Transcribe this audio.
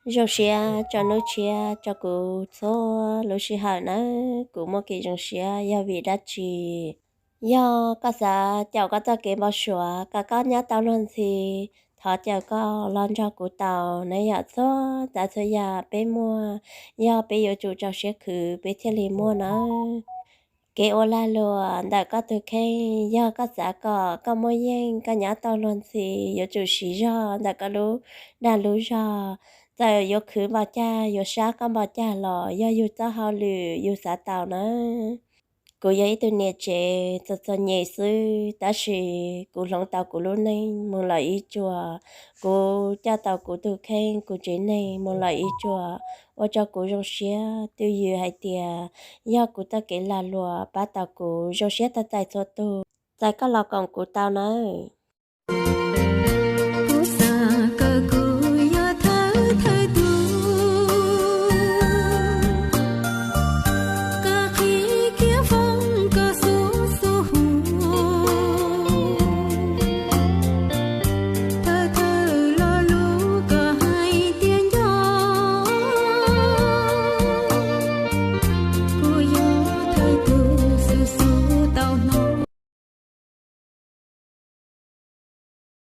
Zoo siab tso hnub tshiab rau kuv txhua lub sij hawm nawb. Kuv muaj kev zoo siab yog vim dab tsi? Yog koj xav caum koj txoj kev npau suav kom koj nyob tau luag ntxhi, thov caw koj los nrog kuv tau nawb. Yog txhua tsav txhua yam peb muaj, yog peb yuav tsum rau siab khwv peb thiaj li muaj nawb. Kev ua lag luam ntawm koj tus kheej, yog koj xav kom koj muaj yeej koj nyob tau luag ntxhi, yuav tsum siv zog ntawm koj lub dag lub zog. Txawm yuav khwv npaum cas, yuav sab koj npaum cas los yog yus txoj hauj lwm yus xav tau nawb. Kuv yog ib tug niam tsev txom txom nyem xwb, tab sis kuv hloov tau kuv lub neej mus lawm ib tsuam, kuv coj tau kuv tus kheej kuv tsev neeg mus lawm ib tsuam, ua rau kuv zoo siab twj ywm hais tias yog kuv txoj kev lag luam pab tau kuv. Zoo siab txais txhua tus, txais koj los koom kuv tau nawb.